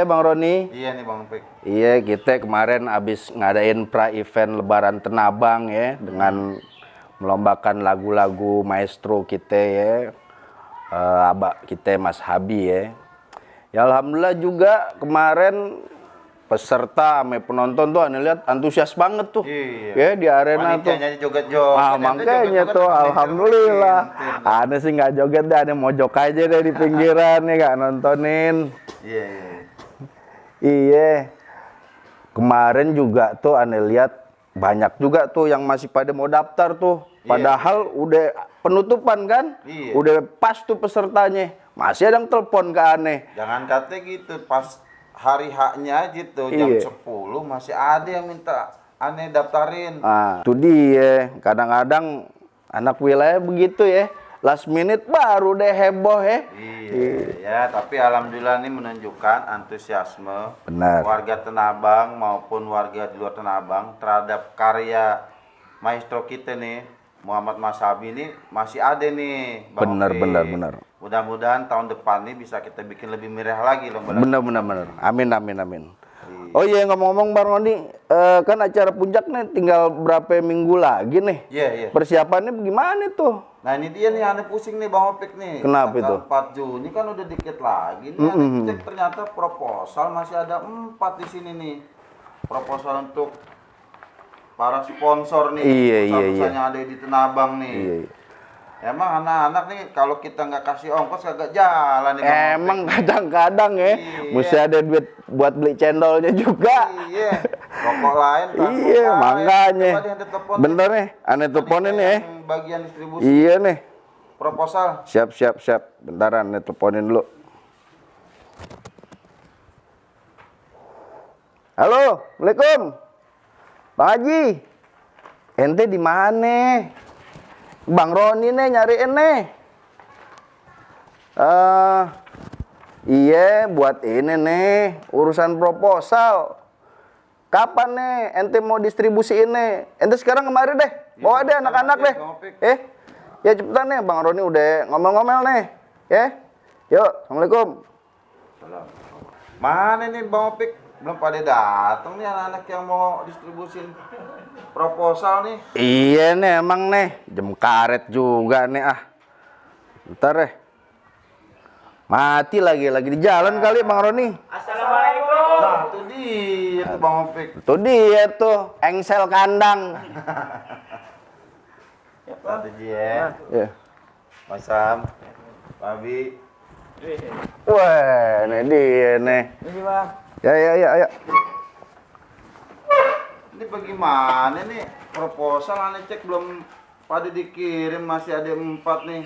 ya Bang Roni. Iya nih Bang Pik. Iya, kita kemarin habis ngadain pra-event Lebaran Tenabang ya, dengan melombakan lagu-lagu maestro kita ya, abak kita Mas Habi ya. Ya alhamdulillah juga kemarin peserta sama penonton tuh aneh lihat antusias banget tuh. Iya. Ya di arena tuh. Panitianya joget-joget. Makanya tuh alhamdulillah. Aneh sih nggak joget deh, aneh mojok aja deh di pinggiran nih Kak nontonin. Iya. Iya. Kemarin juga tuh aneh lihat banyak juga tuh yang masih pada mau daftar tuh. Padahal udah penutupan kan? Iya. Udah pas tuh pesertanya. Masih ada yang telepon ke aneh. Jangan kata gitu, pas hari haknya aja tuh jam 10 masih ada yang minta aneh daftarin. Nah, itu dia. Kadang-kadang anak wilayah begitu ya. Last minute baru deh heboh ya. Iya, ya, tapi alhamdulillah ini menunjukkan antusiasme Benar. warga Tenabang maupun warga di luar Tenabang terhadap karya maestro kita nih, Muhammad Mas Habi ini masih ada nih. Bang Opi. Benar. Mudah-mudahan tahun depan nih bisa kita bikin lebih meriah lagi loh. Benar. Amin. Oh iya, ngomong-ngomong Bang Roni, kan acara puncak nih tinggal berapa minggu lagi nih. Iya. Persiapannya gimana tuh? Nah ini dia nih aneh pusing nih Bang Opik nih. Kenapa itu? 4 Juni kan udah dikit lagi nih. Aneh cek ternyata proposal masih ada 4 di sini nih. Proposal untuk para sponsor nih. Perusahaan-perusahaan yang ada di Tenabang nih. Iya. Emang anak-anak nih kalau kita nggak kasih ongkos kagak jalan nih Bang Opik. Emang kadang-kadang ya, mesti ada duit buat beli cendolnya juga. Iya. Rokok lain, Iya, makanya. Bener nih. nih, aneh teleponin ya. Bagian distribusi. Iya nih. Proposal. Siap. Bentaran, aneh teleponin dulu. Halo, Assalamualaikum. Bang Haji. Ente di mana? Bang Roni nih nyariin nih. Iya, buat ini nih, urusan proposal. Kapan nih ente mau distribusi ini? Ente sekarang kemari deh. Bawa deh anak-anak deh. Ya cepetan nih, Bang Roni udah ngomel-ngomel nih. Ya. Yuk, Assalamualaikum. Mana nih Bang Opik? Belum pada datang nih anak-anak yang mau distribusin proposal nih. Iya nih emang nih, jam karet juga nih ah. Bentar deh. Mati lagi di jalan kali Bang Roni. Assalamualaikum. Nah, itu dia tuh Bang Opik. Itu dia tuh, engsel kandang. Satu ya. Ya. Mas Sam, Pak Abi. Wah, ini dia nih. Ini Bang. Ya, ayo. Ini bagaimana nih proposal aneh cek belum pada dikirim, masih ada 4 nih.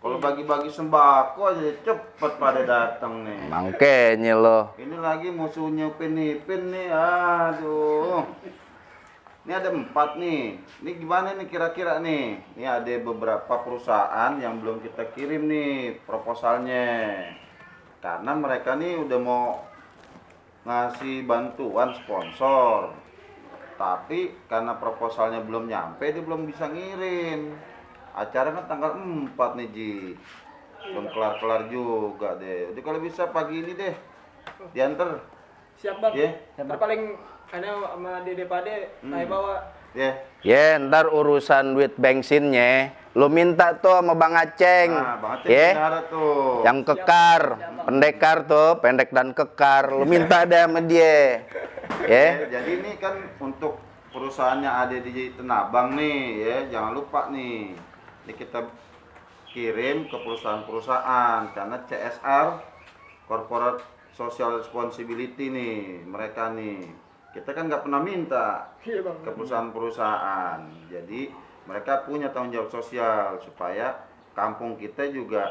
Kalau bagi-bagi sembako aja cepet pada datang nih. Makanya lo. Ini lagi musuhnya Upin nih, aduh. Ini ada 4 nih. Ini gimana nih kira-kira nih? Ini ada beberapa perusahaan yang belum kita kirim nih proposalnya. Karena mereka nih udah mau ngasih bantuan sponsor. Tapi karena proposalnya belum nyampe, dia belum bisa ngirim. Acara kan tanggal 4 nih Ji. Belum kelar-kelar juga deh. Jadi kalau bisa pagi ini deh diantar. Siap Bang. Ya. Ntar paling sama Dede Pade saya bawa. Ya. Ntar urusan duit bensinnya lo minta tuh sama Bang Aceng. Nah, Bang Aceng ada tuh. Yang kekar, pendekar tuh, pendek dan kekar. Lo minta deh sama dia. Jadi ini kan untuk perusahaan yang ada di Tenabang nih ya, jangan lupa nih. Ini kita kirim ke perusahaan-perusahaan karena CSR, Corporate Social Responsibility nih, mereka nih. Kita kan nggak pernah minta ke perusahaan-perusahaan. Jadi mereka punya tanggung jawab sosial supaya kampung kita juga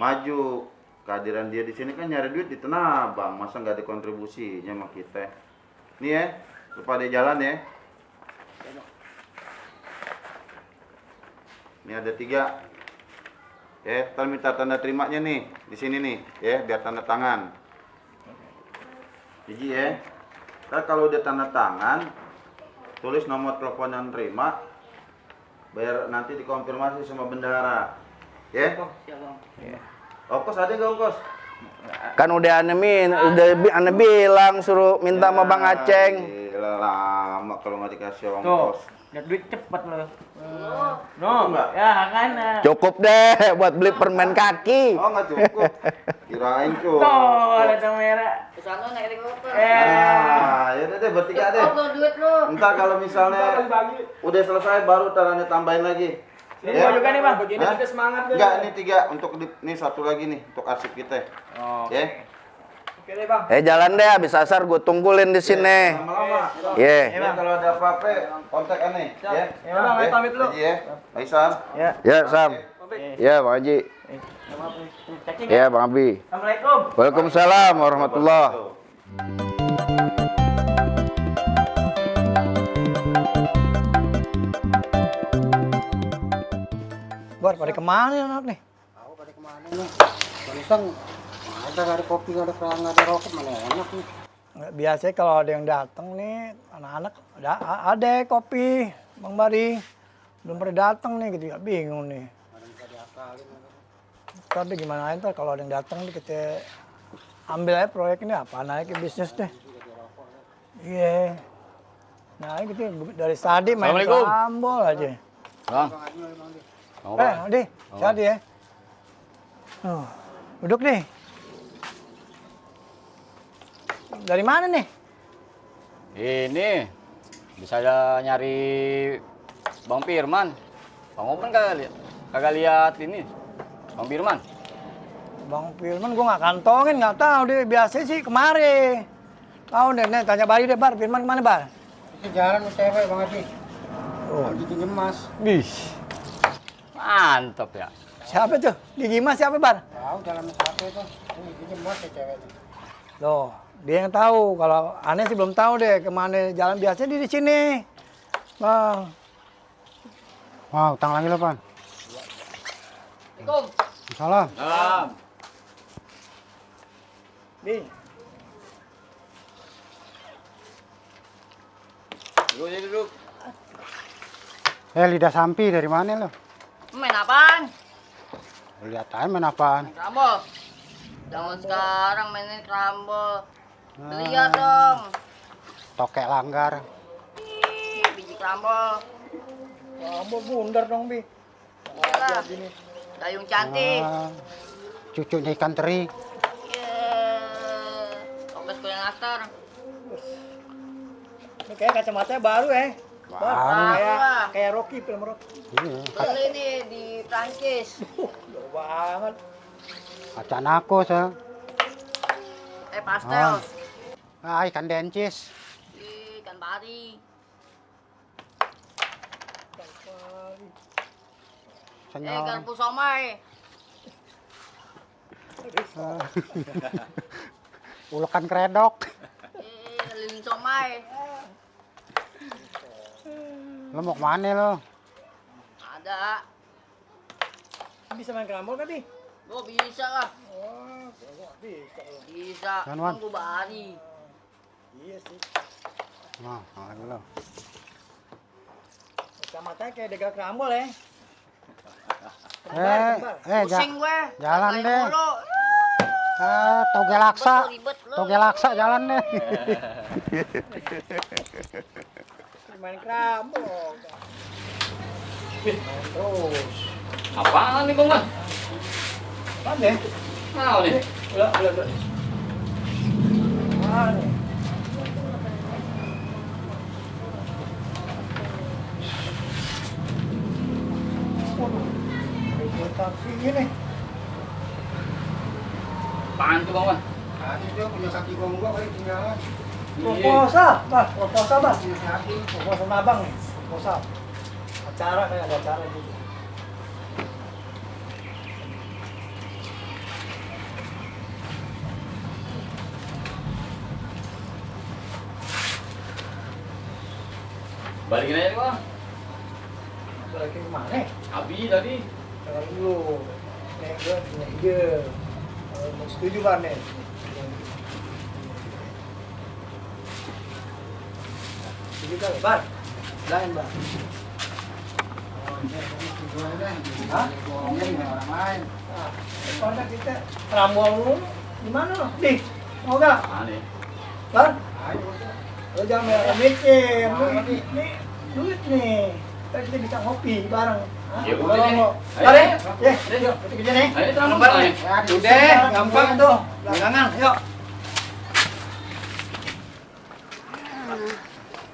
maju. Kehadiran dia di sini kan nyari duit di Tenabang, masa nggak ada kontribusinya sama kita. Nih ya, supaya dia jalan ya. Ini ada 3. Ya, ntar minta tanda terimanya nih di sini nih, ya, biar tanda tangan. Jadi ya. Ntar kalau udah tanda tangan, tulis nomor telepon yang terima, biar nanti dikonfirmasi sama bendahara. Ya? Siap Bang. Ongkos ada nggak ongkos? Kan udah ane bilang suruh minta sama Bang Aceng. Gila, lama kalau nggak dikasih Tuh, ongkos. lihat duit cepet lo. No, enggak? ya kan. Cukup deh buat beli permen kaki. Oh nggak cukup. Kirain cukup. Tuh, ada yang merah. Kesana naik helikopter. Ah, ya udah deh bertiga deh. Lo duit lo. Ntar kalau misalnya Bagi. udah selesai baru tarane tambahin lagi. Ini gua juga nih, Bang. Begini Hah? kita semangat deh. Enggak, ini 3 untuk nih satu lagi nih untuk arsip kita. Oh. Ya. Oke deh, Bang. Jalan deh habis asar gue tungguin di sini. Lama-lama. Ye. Ya kalau ada apa-apa kontak aneh ya. Ya, Bang, ayo pamit dulu. Ya. Aisan. Ya. Ya, Sam. Ya, Bang Haji. Cacing. Ya, Bang Abi. Assalamualaikum. Waalaikumsalam warahmatullahi. Bar, pada kemana ya anak nih? Tahu pada kemana nih? Barusan nggak ada kopi, nggak ada kerang, nggak ada rokok, mana enak nih. Biasanya kalau ada yang datang nih, anak-anak ada kopi, Bang Bari. Belum pada datang nih, gitu ya bingung nih. Ada bisa diakalin. Tapi gimana aja ntar kalau ada yang datang nih kita ambil aja proyek ini apa naik ke bisnis deh. Iya. Nah gitu dari tadi main Assalamualaikum. karambol aja. Bang. Mau Adi, Sadi ya. Duduk nih. Dari mana nih? Ini bisa ada nyari Bang Firman. Bang Open kagak lihat ini. Bang Firman. Bang Firman gua nggak kantongin, nggak tahu deh. Biasanya sih kemari. Tahu deh, nih tanya Bari deh, Bar. Firman kemana, Bar? Itu jalan sama cewek Bang Adi. Oh, gigi nyemas. Bis. Mantap ya. Siapa tuh? Gigi Mas siapa, Bar? Tahu jalan sama siapa itu? Ini gigi nyemas ya ceweknya. Loh, dia yang tahu. Kalau aneh sih belum tahu deh kemana jalan. Biasanya di sini. Bang. Wah, utang lagi lo, Pan. Assalamualaikum. Salam. Salam. Di. Duduk. Lidah Sampi dari mana lo? Main apaan? Lihat aja main apaan. Main kerambol. Jangan sekarang mainin kerambol. Lihat dong. Tokek langgar. Ih, biji kerambol. Kamu bundar dong, Bi. Iya. Dayung cantik. Ah, cucunya ikan teri. Iya. Toples kue nastar. Ini kayak kacamatanya baru ya. Kayak Rocky, film Rocky. Iya. Beli nih di Prancis. Baru banget. Kaca nakos ya. Pastel. Ikan dencis. Ikan pari. Senyum. Garpu somai. Ulekan kredok. Lilin somai. Lo mau kemana lo? Ada. Bisa main kerambol kan, Bi? Gua bisa lah. Wah, bisa. Bisa. Kan, Wan. Kan gua bari. Iya sih. Nah, lagi lo. Kacamatanya kayak degal kerambol ya. Pusing gue. jalan Kayak deh. mulu. Toge laksa. Ribet lu. Toge laksa jalan deh. Main kerambol. Main terus. Apaan nih Bang Man? Apaan deh? Mau nih. Udah. Mana? Waduh. Ada taksi gini. Apaan tuh Bang Man? Tadi dia punya kaki gonggo kali tinggalan. Proposal, Bah. Proposal, Bah. Punya kaki. Proposal sama abang nih. Proposal. Acara kayak ada acara gitu. Balikin aja nih Bang. Balikin kemana? Abi tadi. Jangan dulu. Nih, gue punya ide. Kalau mau setuju, Bah, nih. Setuju kali, Bah? Lain, Bah. Hah? Bohongnya dengan orang lain. Nah, soalnya kita kerambol dulu, Gimana lo? Nih, mau gak? Aneh. Bang? Lo jangan banyak mikir. Nih, duit nih. Kita bisa ngopi bareng. Hah? Ya udah Kalau deh. mau. Ayo. Mari. Ya, yuk, kita kerja nih. Ayo, terang Gampang nih. nih. Udah, gampang tuh. Belakangan, yuk.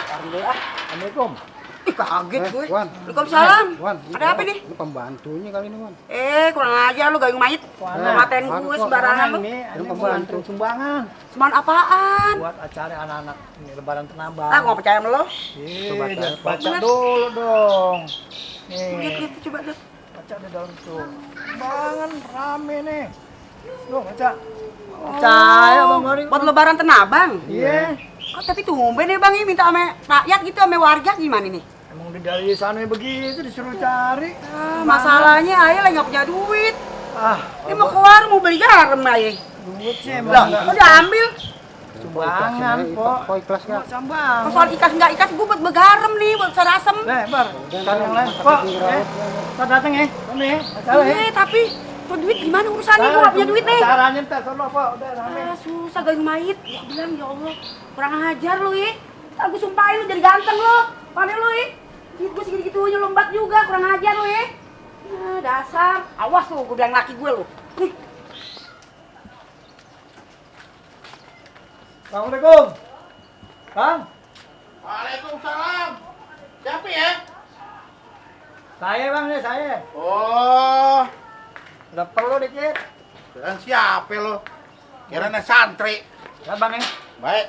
Assalamualaikum. Ih, kaget gue. Wan. Waalaikumsalam. Wan, Ada apa nih? Ini pembantunya kali ini, Wan. Kurang aja lu gayung mayit. Matain gue sembarangan lu. Ini pembantu sumbangan Cuman apaan? buat acara anak-anak ini lebaran Tenabang. Ah, gua nggak percaya sama lo. Baca dulu dong. Lihat, Nih, coba lihat. baca di dalam tuh. Sumbangan rame nih. Loh, baca. Percaya Bang Gori. Buat lebaran Tenabang. Iya. Kok tapi tumben ya Bang ini minta sama rakyat gitu sama warga gimana nih? Emang dari sana begitu disuruh cari. Masalahnya ayah lagi nggak punya duit. Ah, Ini mau keluar mau beli garam ayah. duit sih Lah, emang enggak udah ambil. sumbangan kok. Kok ikhlas ya? Sambang. Soal ikas nggak ikas gue buat begaram nih buat serasem. Bar, cari yang lain. Kok, ntar dateng ya. Ini ya, acara ya. Tapi tuh duit gimana urusannya? Gue nggak punya duit nih. Caranya ntar, sono Pak, udah rame. Susah gayung mayit. Gua bilang ya Allah, kurang ajar lu ya. Ntar gue sumpahin lu jadi ganteng lu. Pandai lu ya. Duit gue segitu-gitunya lombat juga, kurang ajar lu ya. Nah, dasar. Awas lu, gue bilang laki gue lu. Nih. Assalamualaikum. Bang, Waalaikumsalam. Siapa ya? saya Bang nih, saya. Oh, Udah perlu dikit. dan siapa lo? Kira santri. Ya Bang ya. Baik.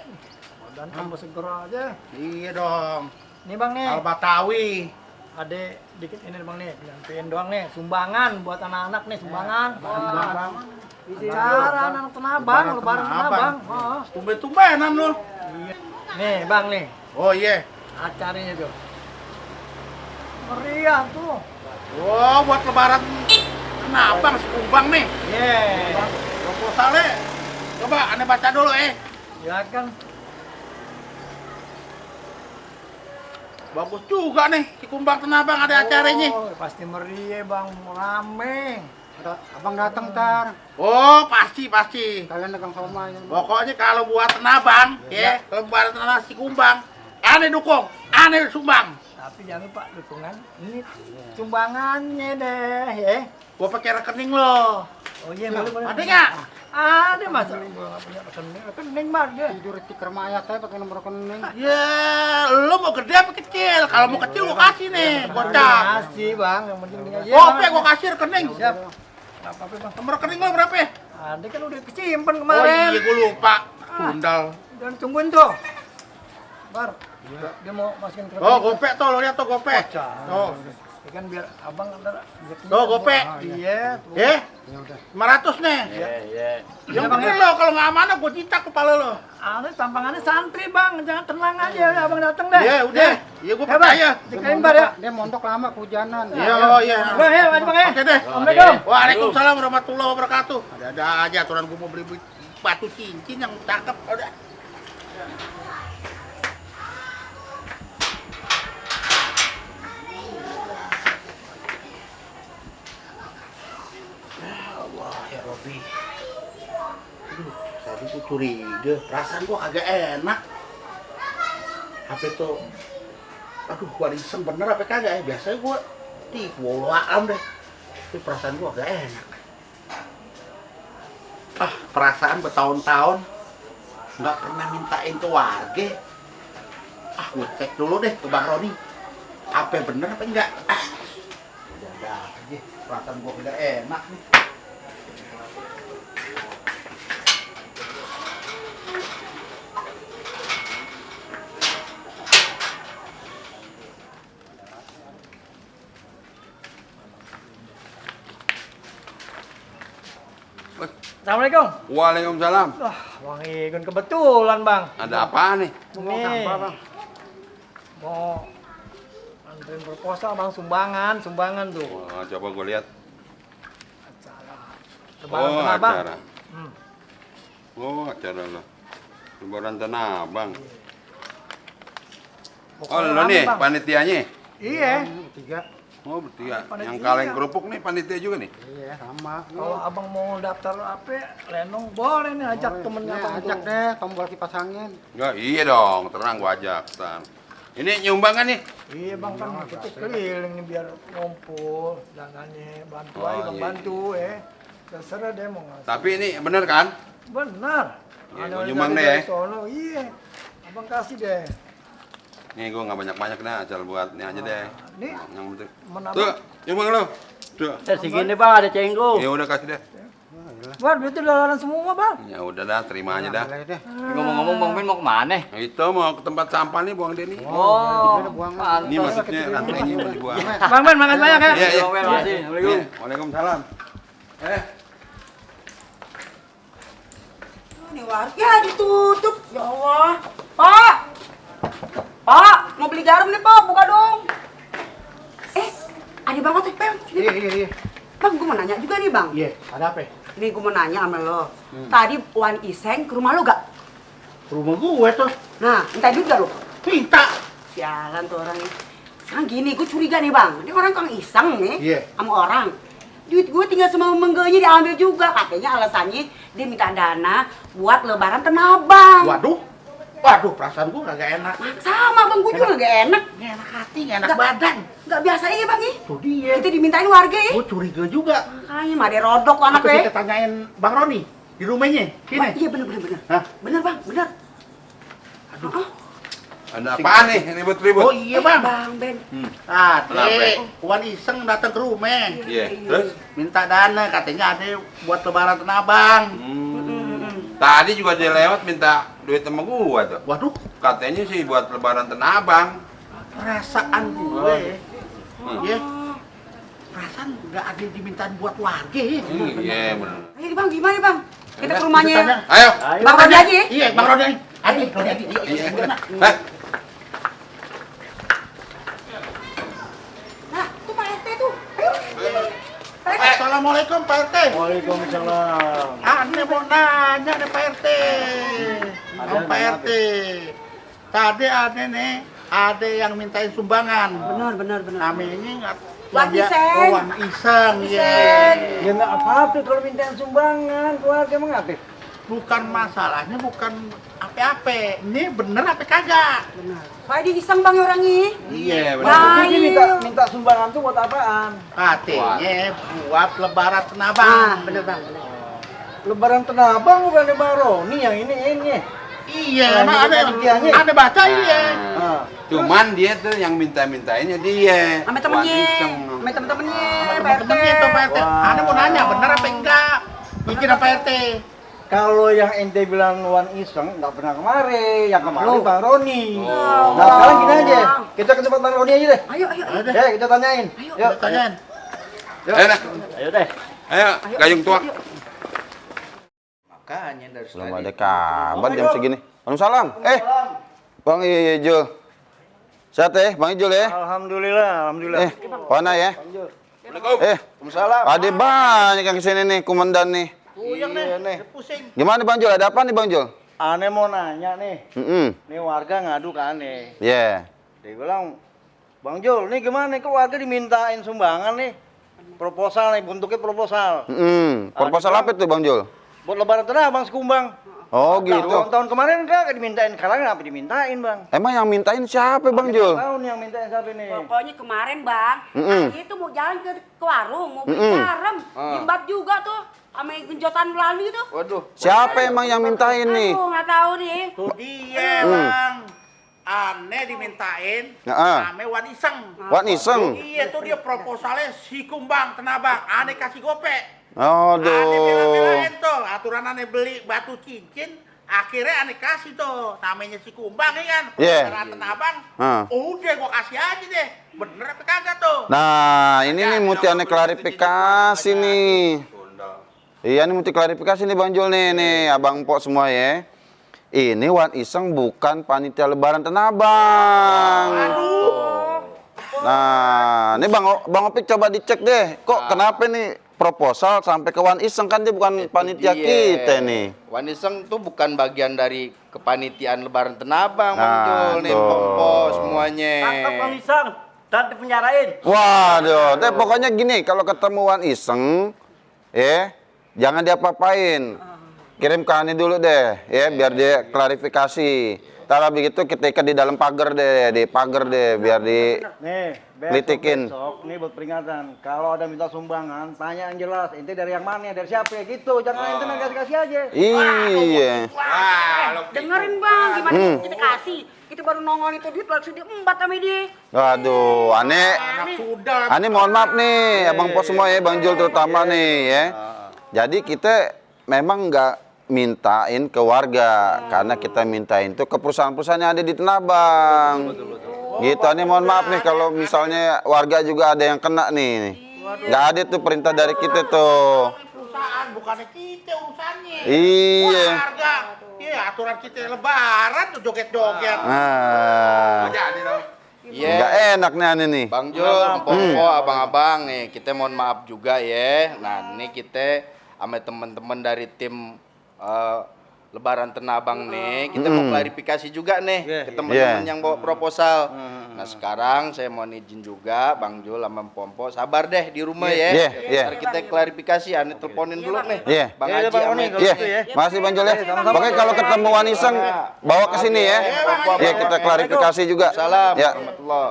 Dan tambah seger aja. Iya dong. Nih Bang nih. Al Batawi. Ada dikit ini Bang nih, gantiin doang nih, sumbangan buat anak-anak nih, sumbangan. Wah. Cara anak Tenabang, lebaran Tenabang. Oh. Tumben-tumbenan lo. Iya. Nih Bang nih, Oh iya. acaranya tuh. Meriah tuh. Oh, buat lebaran Tenabang, Sekumbang nih. Yeah. Proposalnya. Coba aneh baca dulu Ya kan. Bagus juga nih, si Kumbang Tenabang ada acaranya. Oh, pasti meriah Bang, rame. Ada abang datang ntar. Oh, pasti. Kalian dagang somai. Pokoknya kalau buat Tenabang, ya, kalau buat Tenabang si Kumbang, aneh dukung, aneh sumbang. Tapi jangan lupa dukungan ini sumbangannya deh, ya. Gua pakai rekening lo. Oh iya, boleh. Ada nggak? Ada masa gua nggak punya rekening Bang dia. Tidur di kerma ayat saya pakai nomor rekening. Ya, lo mau gede apa kecil? Kalau mau kecil gua kasih nih, gocap. Kasih Bang, yang penting dia aja. Gope gua kasih rekening. Siap. Nggak apa-apa Bang. Nomor rekening lo berapa? Ada kan udah kesimpan Oh kemarin. iya, gua lupa. Sundal. Dan tungguin tuh. Bar. Dia mau masukin ke Oh, gope tuh, lo lihat tuh gope. Tuh. Ya kan biar abang ntar Tuh, gope. Iya, tuh. Eh, 500 nih. Yang bener lo, kalau nggak amanah gua citak kepala lo. Ada tampangannya santri Bang, jangan tenang aja abang datang deh. Iya, udah. Iya, gua Ya, Bang. percaya. Dikain Bar ya. Dia mondok lama kehujanan. Iya, oh iya. Bang ya, maju Bang ya. Oke deh. Assalamualaikum. Waalaikumsalam warahmatullahi wabarakatuh. Ada aja aturan gua mau beli batu cincin yang cakep. Udah. Ya Allah ya Robi. Aduh, tadi gua curiga, perasaan gua agak enak. HP tuh, aduh, gua iseng bener apa kagak ya? Biasanya gua tipu, wallahualam deh. Tapi perasaan gua agak enak. Ah, perasaan bertahun-tahun nggak pernah mintain ke warga. Ah, gua cek dulu deh ke Bang Roni. Apa bener apa enggak? Ah, udah aja. Perasaan gua udah enak nih. Assalamualaikum. Waalaikumsalam. Wah, Bang Igun kebetulan Bang. Ada apa nih? Nih. Mau anterin proposal Bang, sumbangan tuh. Wah, coba gue lihat. Acara lebaran Oh, Tenabang. acara. Oh, acara lo. Lebaran Tenabang. Oh, Pokoknya lo rame, nih Bang. panitianya? Iya. 3. Oh, bertiga. Panitia. Yang kaleng kerupuk nih panitia juga nih. Iya, sama. Kalau abang mau daftar apa, lenong boleh nih ajak temennya Nih, abang ajak tuh. deh, tombol kipas angin. Enggak, iya dong, tenang gua ajak. Tan. Ini nyumbang kan nih? Iya bang kan kita keliling nih biar ngumpul, dangannya bantu Oh, aja bang iya. bantu terserah deh mau ngasih. Tapi ini bener kan? Benar. Iya, Ada gua orang nyumbang dari deh ya. sono, iya. Abang kasih deh. Nih gua nggak banyak-banyak dah, asal buat ini aja deh. Nih. Yang penting. Menambah. Tuh, nyumbang lu. Tuh. Segini bang ada cenggu. Ya udah kasih deh. Bang, itu dolaran semua bang. Ya udah dah, terima aja dah. Boleh deh. Ngomong-ngomong Bang Ben mau kemana? Nah, itu mau ke tempat sampah nih buang dia nih. Oh, Ini maksudnya rantainya mau dibuang. Bang Ben makan banyak ya. Iya, iya. Bang Ben, makasih. Assalamualaikum. Iya, Waalaikumsalam. Ini warga ditutup. Ya Allah. Pak. Pak, mau beli garam nih, Pak. Buka dong. Ada banget tuh, Pem. Sini, Pak. Iya. Bang, gue mau nanya juga nih, Bang. Iya, ada apa? Ini gue mau nanya sama lo. Tadi Wan Iseng ke rumah lo gak? Rumah gue tuh. Nah, minta duit gak lo? Minta. Sialan tuh orang ini. Sekarang gini, gue curiga nih, Bang. Ini orang kang iseng nih Iya. sama orang. Duit gue tinggal sama menggenya diambil juga. Katanya alasannya dia minta dana buat lebaran Tenabang. Waduh, perasaan gue kagak enak. Sama bang, gue juga gak enak. Nggak enak hati, nggak enak badan. Gak biasa ya bang ya. Tuh dia. Kita dimintain warga ya. Gue curiga juga. Makanya mah ada rodok anak Apa ya. kita tanyain Bang Roni di rumahnya? Sini. Iya bener. Hah? Bener bang, bener. Aduh. Ada apaan nih ribut-ribut? Oh iya Bang. Bang Ben. Kenapa? Wan Iseng datang ke rumah. Iya, terus? Minta dana, katanya ada buat lebaran Tenabang. Tadi juga dia lewat minta duit sama gua tuh. Waduh, Katanya sih buat lebaran Tenabang. perasaan gue. Ya. Perasaan nggak ada yang dimintain buat warga ya. Iya, bener. Ayo bang, gimana bang? Kita ke Kita rumahnya tanya. Ayo. Bang Roni aja ya. Iya, Bang Roni. Adi. Iya. Gimana? Nah, tuh Pak RT tuh. Ayo. Pak RT. Assalamualaikum Pak RT. Waalaikumsalam. Ane mau nanya nih Pak RT. Sama Pak RT. Tadi ada nih, ada yang mintain sumbangan. Bener. Namanya nggak Wan dia- Iseng. Oh, Wan Iseng, ya. Ya nggak apa-apa kalau mintain sumbangan, keluarga emang apa? Bukan masalahnya, bukan apa-apa. Ini bener apa kagak? Bener. Soalnya dia iseng bang orangnya. Iya, bener. Bang. Jadi minta sumbangan tuh buat apaan? Katanya buat lebaran Ah, Tenabang. bener bang. Bener. Lebaran Tenabang bukan lebaran Roni yang ini. Iya, Nah, emang ini panitianya. ada baca iya. Ah. Cuman dia tuh yang minta-mintainnya dia. Sama temennya. Wan Iseng. Sama temen-temennya. Pak Temen-temennya itu Pak RT. Wah. Ane mau nanya, bener apa enggak? Bikin apa RT? Kalau yang ente bilang Wan Iseng nggak pernah kemari, yang kemarin Loh. Bang Roni. Oh. Nah sekarang gini aja, kita ke tempat Bang Roni aja deh. Ayo. Ya kita tanyain. Yuk. Tanyain. Ayo, dah. Ayo deh. Ayo, gayung tua. Makanya dari Belum ada kabar jam segini. Waalaikumsalam. Bang Ijul. Sehat Bang Ijul ya? Alhamdulillah. Pana ya? Waalaikumsalam. Ada banyak yang kesini nih, komandan nih. Puyeng nih, pusing. Gimana Bang Jul? Ada apa nih Bang Jul? Aneh mau nanya nih, nih warga ngadu ke aneh. Ya. Dia bilang, Bang Jul, nih gimana nih kok warga dimintain sumbangan nih? Proposal nih, bentuknya proposal. Proposal apa tuh Bang Jul? Buat lebaran Tenabang sekumbang. Oh gitu. Tahun kemarin enggak dimintain, sekarang kenapa dimintain Bang? Emang yang mintain siapa Bang Jul? Tahu nih yang mintain siapa nih? Pokoknya kemarin bang, dia tuh mau jalan ke warung, mau beli garam, jembat juga tuh, sama genjotan Belandi tuh. Waduh. Siapa emang yang mintain nih? Aduh, nggak tahu nih. Tuh dia Bang. Aneh dimintain Heeh. sama Wan Iseng. Wan Iseng. Iya tuh dia proposalnya si kumbang Tenabang. Aneh kasih gope. Aduh. Aneh bela-belain tuh. Aturan aneh beli batu cincin. Akhirnya aneh kasih tuh. Namanya si kumbang ya kan. Iya. Proposalan Tenabang. Hah. Udah gua kasih aja deh. Bener apa kagak tuh? Nah, ini nih mesti aneh klarifikasi nih. Iya, ini mesti klarifikasi nih Bang Jul nih Abang Pok semua ya. Ini Wan Iseng bukan panitia lebaran Tenabang. Nah, ini Bang Opik coba dicek deh. Kok kenapa nih proposal sampai ke Wan Iseng, kan dia bukan panitia kita nih. Wan Iseng tuh bukan bagian dari kepanitiaan lebaran Tenabang, Nah, muncul nih tuh. Pok semuanya. Tangkap Bang Iseng. dan dipenjarain. Waduh, teh pokoknya gini, kalau ketemuan iseng, jangan diapa-apain. Kirim ke Ani dulu deh, biar dia klarifikasi. Ntar begitu kita ikat di dalam pagar deh, di pagar deh, biar di Nih, litikin. besok nih buat peringatan. Kalau ada minta sumbangan, tanya yang jelas. Ente dari yang mana, dari siapa ya gitu. Jangan ente kasih-kasih aja. Iya. Dengerin bang, gimana kita kasih. Kita baru nongol itu duit langsung diembat sama dia. Waduh, Ane mohon maaf nih, abang pos semua ya, Bang Jul terutama nih ya. Jadi kita memang nggak mintain ke warga, karena kita mintain itu ke perusahaan-perusahaan yang ada di Tanah Abang. Gitu, Ane mohon maaf nih kalau misalnya warga juga ada yang kena nih. Nggak ada tuh perintah dari kita tuh. Perusahaan bukannya kita urusannya. Iya. Warga. Iya, aturan kita lebaran tuh joget-joget. Nah. Jadi dong. Nggak enak nih Ane nih. Bang Jul, Mpok, abang-abang nih, kita mohon maaf juga ya. Nah, ini kita sama teman-teman dari tim Lebaran Tanah Abang nih, kita mau klarifikasi juga nih ke teman-teman yang bawa proposal. Nah, sekarang saya mau izin juga Bang Jul sama Mpok, sabar deh di rumah ya. Ntar kita klarifikasi, Ane teleponin dulu nih. Bang Haji sama Makasih Bang Jul ya. Pokoknya kalau ketemuan iseng bawa ke sini ya. Iya, kita klarifikasi juga. Salam. Ya.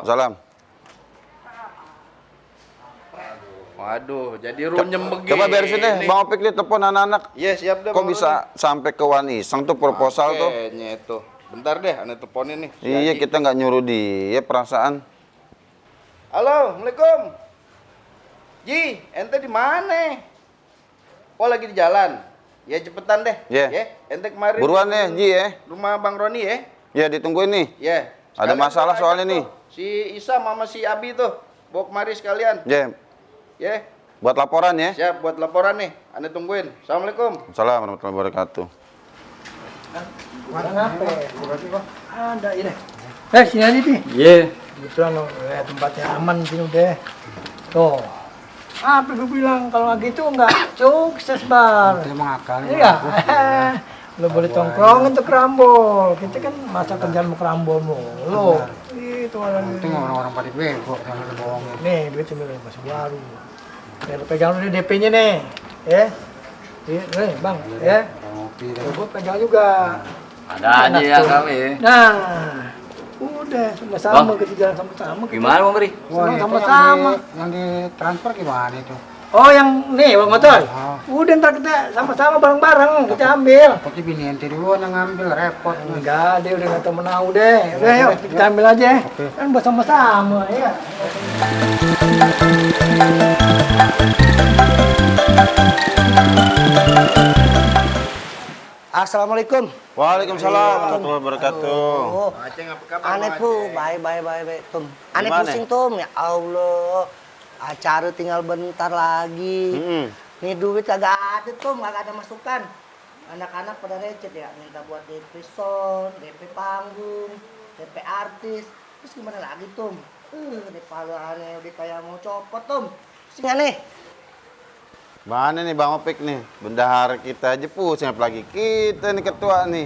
Salam. Waduh, jadi runyem begini. Coba beresin deh, Bang Opik nih telepon anak-anak. Iya, siap deh. Kok bisa sampai ke Wan Iseng tuh proposal tuh? Kayaknya itu. Bentar deh, Ane teleponin nih. Iya, kita nggak nyuruh dia perasaan. Halo, Assalamualaikum. Ji, ente di mana? Oh, lagi di jalan. Ya cepetan deh. Ya. Ente kemarin. Buruan ya, Ji ya. Rumah Bang Roni ya. Ya, ditungguin nih. Ya. Ada masalah soalnya nih. Si Isa sama si Abi tuh. Bawa kemari sekalian. Ya. Ya. Buat laporan ya. Siap buat laporan nih. Ane tungguin. Assalamualaikum. Assalamualaikum warahmatullahi wabarakatuh. Ada ini. Sini aja nih. Iya. Kebetulan tempatnya aman sini udah. Tuh. Apa gue bilang kalau nggak gitu nggak sukses bar. Itu emang akal. Iya. Lo boleh tongkrong untuk kerambol. Kita kan masa kerjaan mau kerambol mulu. Itu orang-orang pada bego sama lu bohongin. nih duitnya masih baru. Nih lo pegang dulu DP-nya nih. Ya. Nih bang. Ya. Gue pegang juga. Ada aja ya kali. Nah. Udah sama-sama kita jalan sama-sama. Gimana Bang Bri? Sama-sama. Yang ditransfer gimana itu? Oh yang nih bang motor. Udah ntar kita sama-sama bareng-bareng kita ambil. Tapi bini ente duluan yang ngambil repot. Enggak, dia udah nggak tahu menau deh. Udah yuk kita ambil aja. Kan buat sama-sama ya. Assalamualaikum. Waalaikumsalam warahmatullahi wabarakatuh. Aceng apa kabar? Aneh pu, baik, Tum. Aneh Gimana? pusing Tum, ya Allah. Acara tinggal bentar lagi. Nih duit kagak ada Tum, kagak ada masukan. Anak-anak pada recet ya, minta buat DP sound, DP panggung, DP artis. Terus gimana lagi Tum? DP aneh udah kayak mau copot Tum. Pusing aneh. Mana nih Bang Opik nih? Bendahara kita aja pusing apalagi kita nih ketua nih.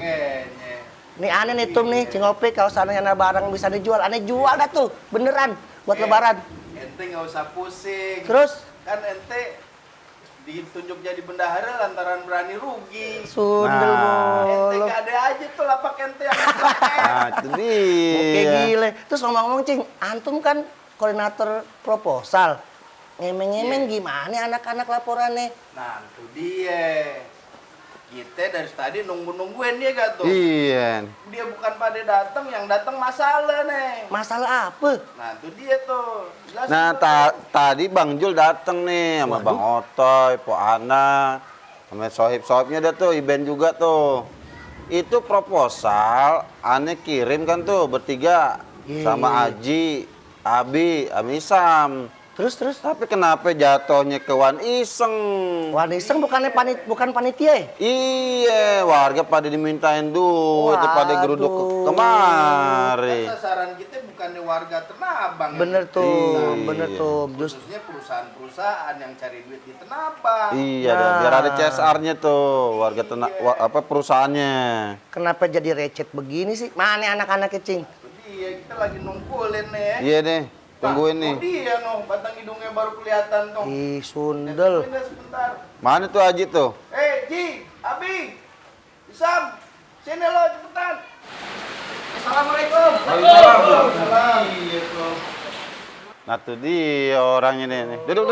Nih aneh nih Tum nih, Cingopik kalau seandainya barang bisa dijual, aneh jual dah tuh, beneran buat lebaran. Ente nggak usah pusing. Terus? Kan ente ditunjuk jadi bendahara lantaran berani rugi. Sundel Ente bolong. gak ada aja tuh lapak ente yang dipakai. Nah, itu dia. Oke gile. Terus ngomong-ngomong Cing, antum kan koordinator proposal. Ngemeng-ngemeng gimana anak-anak laporannya? Nah, itu dia. Kita dari tadi nungguin dia gak tuh? Iya. Dia bukan pada datang, yang datang masalah nih. Masalah apa? Nah, itu dia tuh. Jelasin Nah, tuh. tadi Bang Jul dateng nih sama Bang Otoy, Po Ana, sama sohib-sohibnya dah tuh, Iben juga tuh. Itu proposal aneh kirim kan tuh bertiga sama Aji, Abi, Amisam. Terus? Tapi kenapa jatuhnya ke Wan Iseng? Wan Iseng bukan panitia ya? Iya, warga pada dimintain duit, pada geruduk kemari. Kan sasaran kita bukannya warga Tanah Abang. Bener tuh, bener tuh. Khususnya perusahaan-perusahaan yang cari duit di Tanah Abang. Iya, dong, biar ada CSR-nya tuh, warga perusahaannya. Kenapa jadi recet begini sih? Mana anak-anak kecing? Iya, kita lagi nungkulin nih. Iya deh. Tungguin nih. Oh dia noh, batang hidungnya baru kelihatan noh. Ih, sundel. Tungguin dah sebentar. Mana tuh Haji tuh? Ji, Abi, Isam, sini lo cepetan. Assalamualaikum. Waalaikumsalam. Iya tuh. Nah tuh dia orangnya nih. Duduk.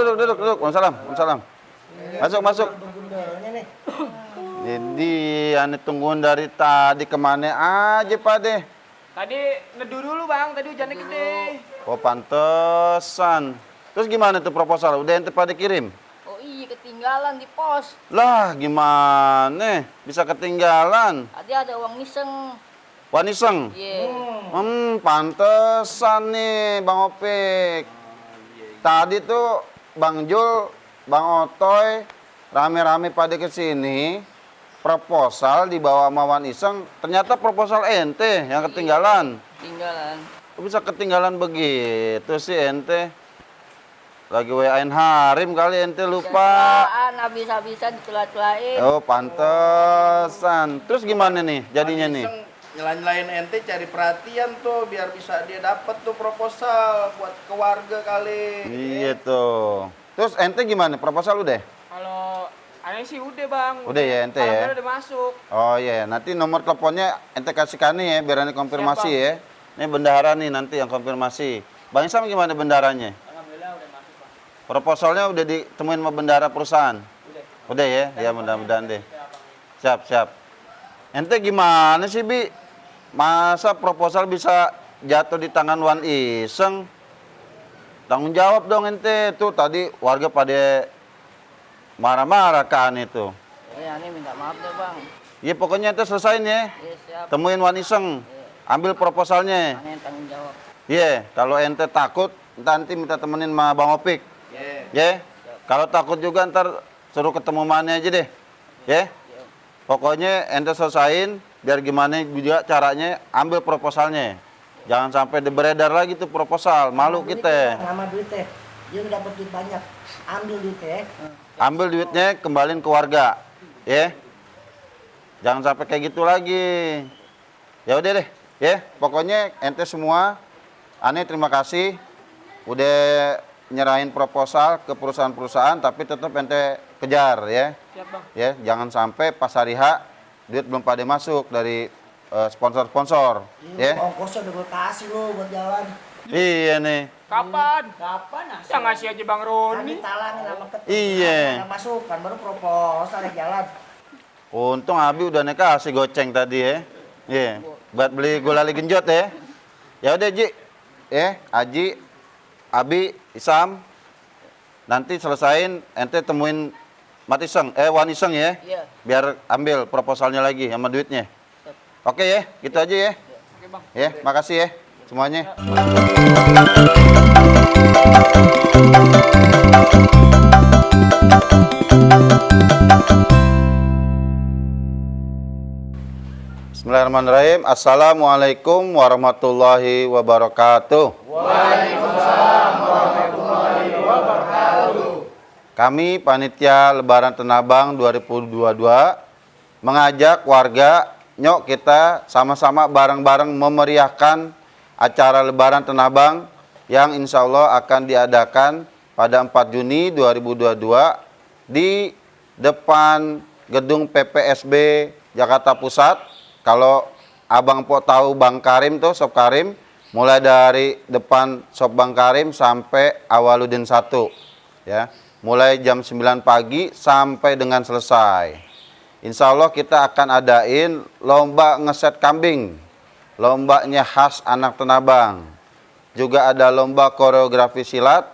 Waalaikumsalam. Masuk. Jadi ane tungguin dari tadi kemana aja Pak deh. Tadi neduh dulu bang, tadi hujannya gede. Oh pantesan. Terus gimana tuh proposal? Udah ente pada kirim? Oh iya, ketinggalan di pos. Lah gimana? Bisa ketinggalan. Tadi ada uang iseng. Waniseng. Iya. Pantesan nih Bang Opik. Tadi tuh Bang Jul, Bang Otoy, rame-rame pada kesini. Proposal dibawa sama Wan Iseng, ternyata proposal ente yang ketinggalan. Ketinggalan. Kok bisa ketinggalan begitu sih ente? Lagi WA-in Harim kali ente lupa. Ketinggalan, habis-habisan ditelah-telahin. Oh, pantesan. Terus gimana nih jadinya nih? Nyelain ente cari perhatian tuh biar bisa dia dapat tuh proposal buat ke warga kali. Iya tuh. Terus ente gimana? Proposal udah? Kalau aneh sih udah bang. Udah ya ente ya? Alhamdulillah udah masuk. Oh iya, nanti nomor teleponnya ente kasihkan nih ya biar ane konfirmasi Siap, ya. Ini bendahara nih nanti yang konfirmasi. Bang Isam gimana bendaharanya? Alhamdulillah udah masuk bang. Proposalnya udah ditemuin sama bendahara perusahaan? Udah ya? Ya mudah-mudahan deh. Siap. Ente gimana sih Bi? Masa proposal bisa jatuh di tangan Wan Iseng? Tanggung jawab dong ente. Tuh tadi warga pada marah-marah kan itu. Aneh minta maaf deh bang. Ya pokoknya ente selesain ya. Iya siap. Temuin Wan Iseng. Ambil proposalnya. Aneh tanggung jawab. Iya, kalau ente takut, nanti minta temenin sama Bang Opik. Ya. Kalau takut juga ntar suruh ketemu mana aja deh. Ya. Pokoknya ente selesain, biar gimana juga caranya ambil proposalnya. Jangan sampai beredar lagi tuh proposal, malu kita. Nama duitnya, dia udah dapat duit banyak. Ambil duitnya. Ambil duitnya, kembaliin ke warga. Ya. Jangan sampai kayak gitu lagi. Ya udah deh, ya. Pokoknya ente semua, aneh terima kasih udah nyerahin proposal ke perusahaan-perusahaan, tapi tetap ente kejar ya. Siap bang. Ya, jangan sampai pas hari H duit belum pada masuk dari sponsor-sponsor. Ya. Ongkosnya udah gue kasih lo buat jalan. Iya nih. Kapan? Kapan asal? Yang ngasih aja bang Roni. Kami talangin sama ketua. Iya. Nggak masukkan, baru proposal yang jalan. Untung Abi udah nih kasih goceng tadi ya. Iya. Buat beli gulali genjot ya. Ya udah Ji. Aji, Abi, Isam. Nanti selesain ente temuin Wan Iseng ya. Iya. Biar ambil proposalnya lagi sama duitnya. Oke ya, gitu aja ya. Oke bang. Ya, makasih ya semuanya. Bismillahirrahmanirrahim. Assalamualaikum warahmatullahi wabarakatuh. Waalaikumsalam warahmatullahi wabarakatuh. Kami panitia Lebaran Tenabang 2022 mengajak warga, nyok kita sama-sama bareng-bareng memeriahkan acara Lebaran Tenabang yang insya Allah akan diadakan pada 4 Juni 2022 di depan gedung PPSB Jakarta Pusat. Kalau abang po tahu Bang Karim tuh, Sop Karim, mulai dari depan Sop Bang Karim sampai Awaludin 1 ya. Mulai jam 9 pagi sampai dengan selesai. Insya Allah kita akan adain lomba ngeset kambing. Lombanya khas anak Tenabang. Juga ada lomba koreografi silat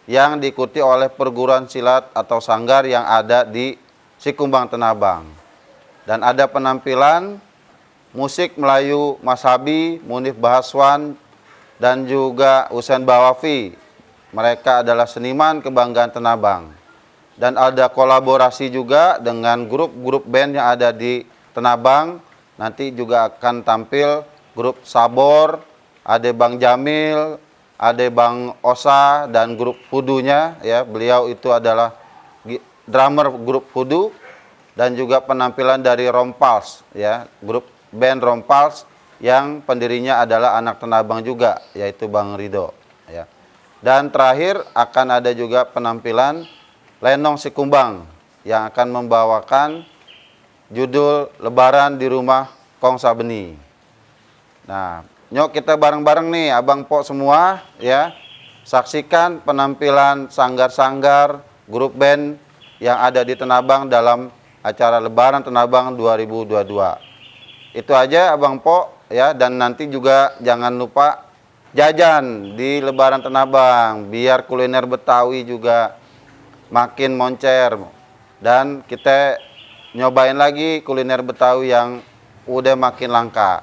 yang diikuti oleh perguruan silat atau sanggar yang ada di Sikumbang Tenabang. Dan ada penampilan musik Melayu Mas Habi, Munif Bahaswan, dan juga Husain Bawafi. Mereka adalah seniman kebanggaan Tenabang. Dan ada kolaborasi juga dengan grup-grup band yang ada di Tenabang. Nanti juga akan tampil grup Sabor, ada Bang Jamil, ada Bang Osa, dan grup Hudunya. Ya, beliau itu adalah drummer grup Hudu. Dan juga penampilan dari Rompals, ya, grup band Rompals yang pendirinya adalah anak Tenabang juga, yaitu Bang Rido. Ya. Dan terakhir akan ada juga penampilan Lenong Sikumbang yang akan membawakan judul Lebaran di Rumah Kong Sabeni. Nah, nyok kita bareng-bareng nih Abang Po semua ya. Saksikan penampilan sanggar-sanggar grup band yang ada di Tenabang dalam acara Lebaran Tenabang 2022. Itu aja Abang Po ya, dan nanti juga jangan lupa jajan di Lebaran Tenabang biar kuliner Betawi juga makin moncer dan kita nyobain lagi kuliner Betawi yang udah makin langka.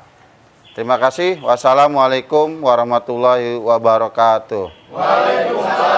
Terima kasih. Wassalamualaikum warahmatullahi wabarakatuh. Waalaikumsalam.